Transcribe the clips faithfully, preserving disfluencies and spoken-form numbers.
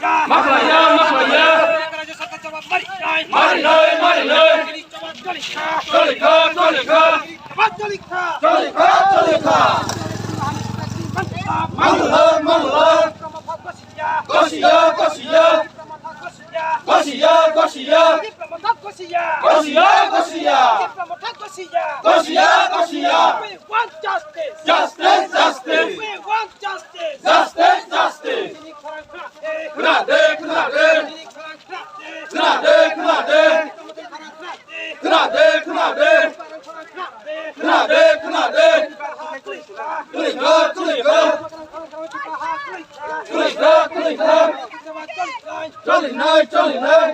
Makhlaiya, makhlaiya. Mari nai, mari nai. Choli kha, choli kha. Choli kha, choli kha. Choli kha. Mangla, mangla. Kosiya, kosiya. Kosiya, kosiya. Kosiya, kosiya. Kosiya, kosiya. We want justice. Justice, justice. We want justice. Justice, justice. Khna de, khna de. Khna de, khna de. Khna de, khna de. Khna de, khna de. Khna de, khna de. Khna de, khna de. Khna de, khna de. Choli nai, choli nai.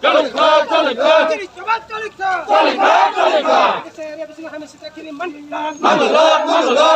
Choli kha, choli kha. Choli kha, choli kha. Mangla, mangla.